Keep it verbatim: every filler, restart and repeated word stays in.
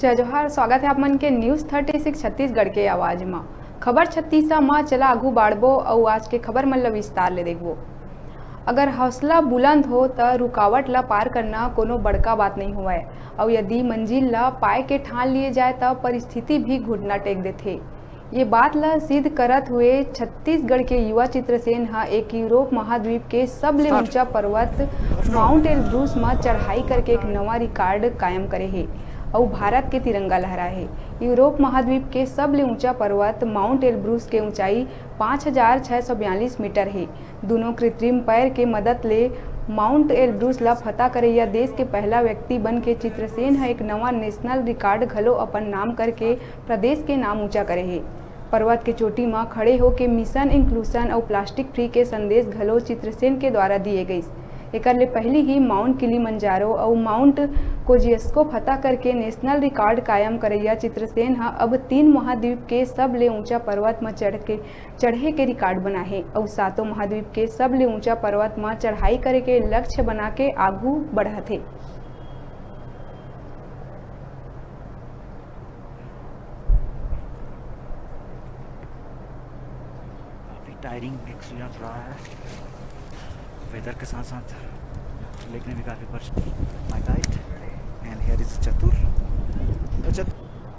जय जोहार, स्वागत है आप मन के News Thirty Six छत्तीसगढ़ के आवाज म। खबर छत्तीसा म, चला आगू बाढ़बो अउ आज के खबर मन ल विस्तार ले देखबो। अगर हौसला बुलंद हो, त रुकावट ल पार करना कोनो बड़का बात नइ होवय, अउ यदि मंजिल ल पाए के ठान लिए जाए, त परिस्थिति भी घुटना टेक देथे। ये बात ल सिद्ध करत हुए छत्तीसगढ़ के युवा चित्रसेन ह एक यूरोप महाद्वीप के सबले ऊंचा पर्वत माउंट एलब्रूस म चढ़ाई करके एक नवा रिकॉर्ड कायम करे हे अउ भारत के तिरंगा लहराए हे। यूरोप महाद्वीप के सबले ऊंचा पर्वत माउंट एलब्रूस के ऊंचाई पाँच हजार छह सौ बयालीस मीटर हे। दुनों कृत्रिम पैर के मदद ले माउंट एलब्रूस ला फतह करइया देश के पहला व्यक्ति बन के चित्रसेन ह एक नवा नेशनल रिकॉर्ड घलो अपन नाम करके प्रदेश के नाम ऊंचा करे हे। पर्वत के चोटी म खड़े होके मिशन इंक्लूजन अउ प्लास्टिक फ्री के संदेश घलो चित्रसेन के द्वारा दिए गइस। एकर ले पहिली ही माउंट किलिमंजारो अउ माउंट कोजियस्को फतह करके नेशनल रिकॉर्ड कायम करइया चित्रसेन ह अब तीन महाद्वीप के सबले ऊंचा पर्वत म चढ़ के, चढ़े के रिकॉर्ड बनाहे अउ सातों महाद्वीप के सबले ऊंचा पर्वत म चढ़ाई करे के लक्ष्य बना के आगू बढ़त हे। काफ़ी टायरिंग एक्सपीरियंस रहा है वेदर के साथ साथ, लेकिन भी काफ़ी परेशान। My guide and here is चतुर। तो चतुर